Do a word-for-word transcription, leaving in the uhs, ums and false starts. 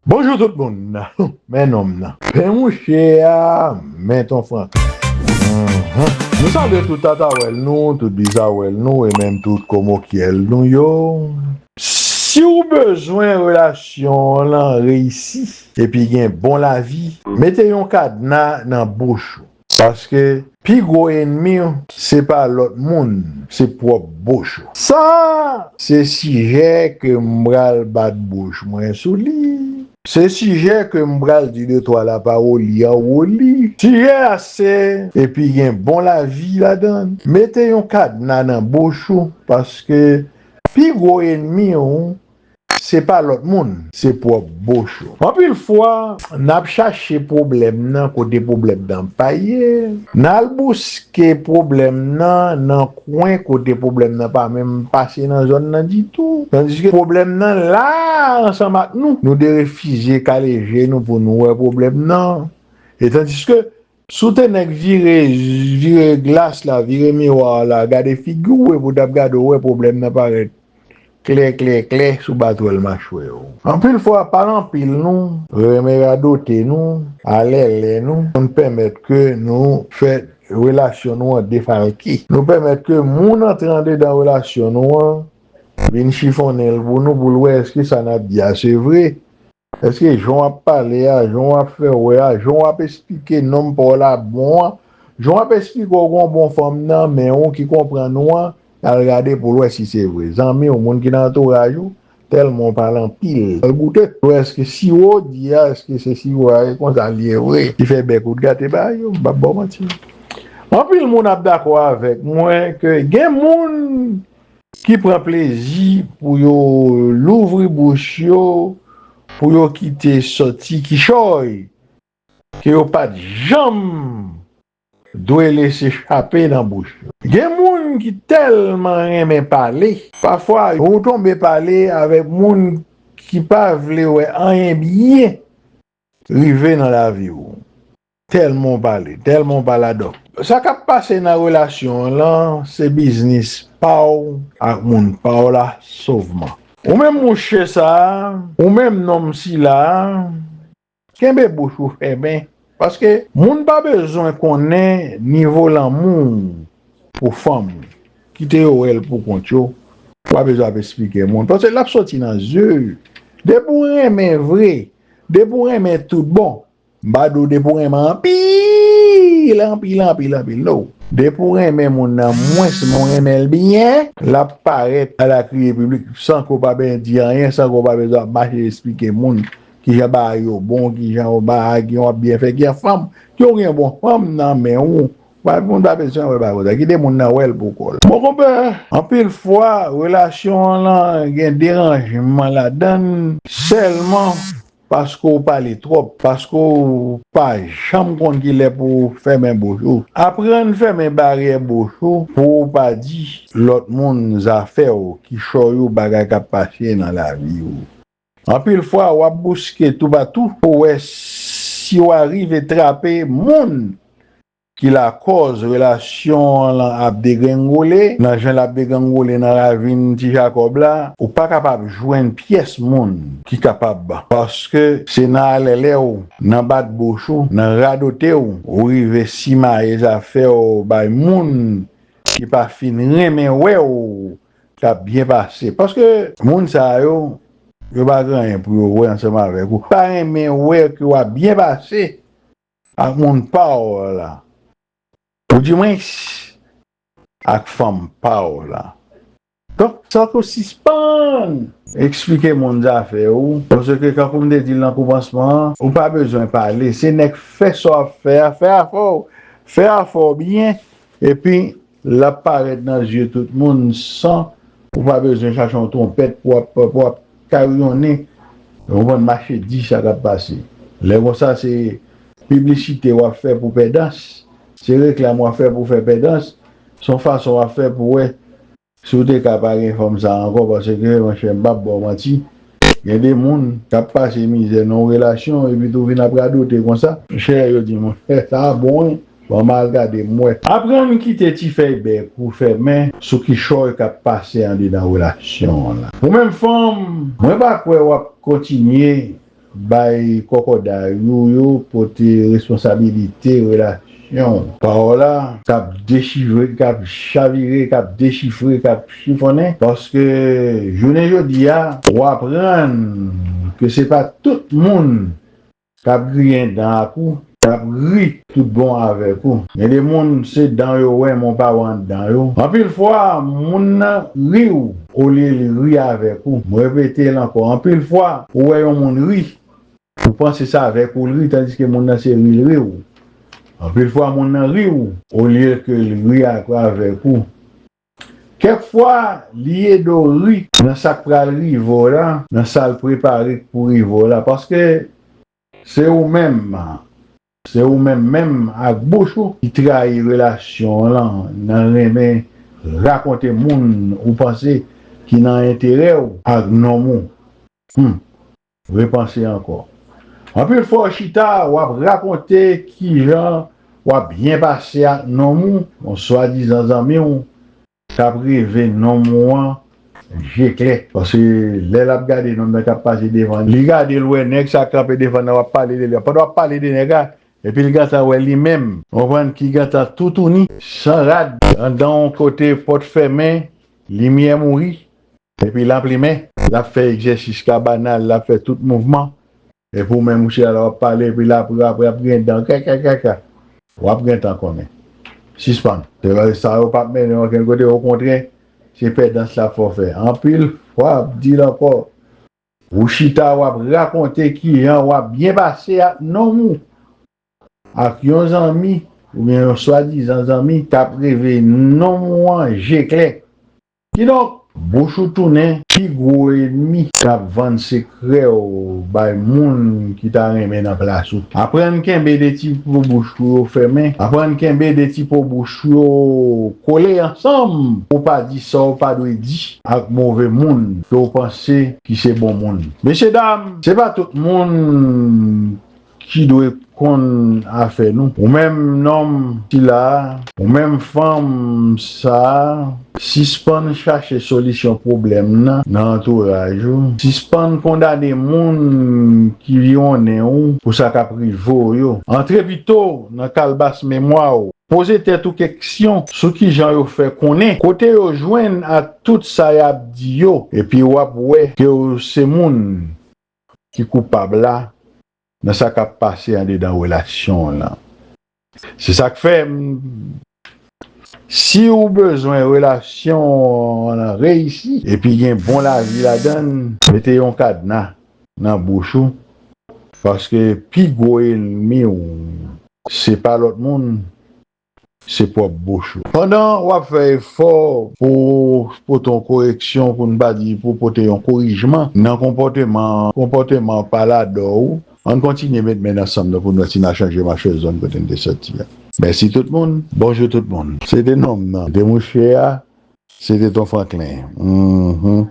Bonjou tout moun. Men nonm nan. Pen mouche a, men ton frank. Mhm. Nou salye tout tatawèl nou, tout bizawèl nou, e menm tout komokyèl nou yo. Si w bezwen relasyon w lan reyisi, epi gen bon lavi, mete yon kadna nan bouch ou. Paske pi gwo ènmi w, se pa lòt moun, se pwòp bouch ou. Sa, se sijè ke m pral bat bouch mwen sou li. Se sijè ke m pral di de twa lapawoli an woli. Sijè a se, epi gen bon lavi ladan l. Mete yon kadna nan bouch ou, paske pi gwo ènmi w, se pa lòt moun, se pwòp bouch ou. Anpil fwa, n ap chache pwoblèm nan kote pwoblèm nan pa ye. N al bouske pwoblèm nan nan kwen kote pwoblèm nan pa menm pase nan zòn nan ditou. Tandiske pwoblèm nan la ansanm ak nou. Nou derefize kale je nou pou nou wè pwoblèm nan. E tandiske si w te nèk vire, vire glas la, vire miwa a la, gade figi w, epi w t ap gade, w wè pwoblèm nan parèt klè, klè, klè sou batwèl machwè w. Anpil fwa, pa anpil nou, renmen radote nou, alèlè nou, konn pèmèt ke nou fè relasyon nou an defalke. Nou pèmèt ke moun antre andedan relasyon nou an, vin chifonnen l pou nou, pou l wè èske sa n ap di a se vre. Èske jan w ap pale a, jan w ap fè wè a, jan w ap esplike nonm pa w la bon an, jan w ap esplike w gen yon bon fanm nan men w ki konprann ou an, al gade pou l wè si se vre. Zanmi w, moun ki nan antouraj ou, tèlman w pale anpil. Al goute, wè èske siwo w di a, èske se siwo a, e konsa l ye vre. Ki fè bèk ou t gate bagay yo, m p ap ba w manti. Anpil moun ap dakò avèk mwen ke gen moun ki pran plezi pou yo louvri bouch yo, pou yo kite sòti kichòy ke yo pa t janm dwe lese chape nan bouch yo. Gen moun ki tèlman renmen pale, pafwa ou tonbe pale avèk moun ki pa vle wè anyen byen rive nan lavi w. Tèlman w pale, tèlman w pale adòk. Sa k ap pase nan relasyon an lan, se biznis pa w ak moun pa w la sovman. Ou menm mouche sa a, ou menm nonm sila a, kenbe bouch ou fèmen. Paske moun pa bezwen konnen nivo lanmou w pou fanm ou. Kite yo wè l pou kont yo. Ou pa bezwen ap esplike moun. Paske l ap soti nan zye w. Depi w renmen vre, depi w renmen tout bon, m pa di w depi w renmen anpil, anpil, anpil, anpil, no. Depi w renmen moun nan mwens, men w renmen l byen, l ap parèt al a kriye piblik san ke w pa bezwen di anyen, san ke w pa bezwen ap mache esplike moun kijan bagay yo bon, kijan w bagay, kijan w ap byen fè, kijan fanm, ke w gen bon fanm nan men w. Pa, moun pa bezwen wè bagay konsa. Kite moun nan wè l pou kò l. Mon konpè, anpil fwa, relasyon an lan gen deranjman ladan l sèlman paske w pale twòp, paske w pa janm konn kilè pou w fèmen bouch ou. Aprann fèmen baryè bouch ou pou w pa di lòt moun zafè w, kichòy ou, bagay k ap pase nan lavi w. Anpil fwa, w ap bouske toupatou pou w wè si w a rive trape moun ki lakòz relasyon an lan ap degrengole, nan jan l ap degrengole nan ravin Ti Jakòb la, ou pa kapab jwenn pyès moun ki kapab, paske se nan alèlè w, nan bat bouch ou, nan radote w, ou rive simaye zafè w bay moun ki pa fin renmen wè w t ap byen pase. Paske moun sa yo, yo pa gen anyen pou yo wè ansanm avèk ou. Pa renmen wè ke w ap byen pase ak moun pa w la. Oudimwens, ak fanm pa w la. Donk, sa ke w sispann eksplike moun zafè w, paske, kankou m te di l nan koumansman an, ou pa bezwen pale. Se nèk fè sa w ap fè a, fè afè w. Fè afè w byen, epi l ap parèt nan zye tout moun san ou pa bezwen chache yon twonpèt pou w ap, pou w ap karyonnen, ou konprann, mache di sa k ap pase. Lè konsa, se piblisite w ap fè pou pèdans, se reklam w ap fè pou fè pèdans, se yon fason w ap fè pou wè si w te ka pa gen fanm sa ankò, paske, monchè, m p ap ba w manti, gen de moun k ap pase mizè nan yon relasyon, epi tou vin ap radote konsa. Monchè, yo di, monchè, sa bon, wi. Bon, m al gade, m wè. Aprann kite ti fèy bèk ou fèmen sou kichòy k ap pase andedan relasyon an la. Ou menm fanm, mwen pa kwè w ap kontinye bay kòkòday ou yo, pote responsabilite relasyon w. Pawòl la k ap dechifre, k ap chavire, k ap dechifre, k ap chifonnen, paske jounen jodi a, w aprann ke se pa tout moun k ap griyen dan ak ou, k ap ri tout bon avèk ou. Gen de moun, se dan yo wè, men w pa wè anndan yo. Anpil fwa, moun nan ri w olye l ri avèk ou. Mwen repete l ankò, anpil fwa, ou wè yon moun ri, ou panse se avèk ou l ri, tandiske moun nan se ri l ri w. Anpil fwa, moun nan ri w olye ke l ri ak, avèk ou. Kèk fwa, li ede w ri nan sa k pral rive w la, nan sa l prepare pou rive w la. Paske se ou menm, se ou menm menm ak bouch ou ki trayi relasyon w lan nan renmen rakonte moun ou panse ki nan enterè w ak nonm ou. Hmm. Repanse ankò. Anpil fwa w chita, w ap rakonte kijan w ap byen pase ak nonm ou, yon swadizan zanmi w, k ap reve nonm ou an je klè. Paske lè l ap gade nonm nan k ap pase devan li, li gade l wè nèg sa k kanpe devan nan, w ap pale de li. Pandan w ap pale de nèg la, epi l gentan wè li menm, konprann, ki gentan toutouni, san rad, anndan yon kote pòt fèmen, limyè mouri. Epi l ap limen, l ap fè egzèsis kabana l, l ap fè tout mouvman. Epi w menm ou chita la w ap pale, epi l ap, ap, ap gen dan, kaka, kaka. W ap gentan konnen. Sispann. Se pa sa yo p ap mennen w okenn kote, okontrè, se pèdans l ap fè w fè. Anpil fwa, ap di l ankò, ou chita, w ap rakonte kijan w ap byen pase ak nonm ou, ak yon zanmi, oubyen yon swadizan zanmi, k ap reve nonm ou an je klè. Kidonk, bouch ou tounen pi gwo ènmi k ap vann sekrè w bay moun ki ta renmen nan plas ou. Aprann kenbe de ti po bouch ou yo fèmen. Aprann kenbe de ti po bouch ou yo kole ansanm pou w pa di sa w pa dwe di ak move moun ke w panse ki se bon moun. Mesyedam, se pa tout moun ki dwe konn afè nou. Ou menm nonm sila a, ou menm fanm sa a, sispann chache solisyon pwoblèm nan nan antouraj ou. Sispann kondane moun ki viwonnen ou pou sa k ap rive w yo. Antre pito nan kalbas memwa w. Poze tèt ou keksyon sou kijan yo fè konnen, kote yo jwenn ak tout sa y ap di yo, epi w ap wè ke w se moun ki koupab la nan sa k ap pase andedan relasyon w lan. Se sa k fè, m, si w bezwen relasyon w lan reyisi epi gen bon lavi ladan l, mete yon kadna nan bouch ou, paske pi gwo ènmi w se pa lòt moun, se pwòp bouch ou. Pandan w ap fè efò pou w pote yon koreksyon, pou n pa di pou w pote yon korijman nan konpòteman, konpòteman paladò w, ann kontinye met men ansanm nan pou n wè si n a chanje machè zòn kote n te sòti a. Mèsi tout moun. Bonjou tout moun. Se te nonm nan. Demouche a, se te Ton Franklin. Mhm.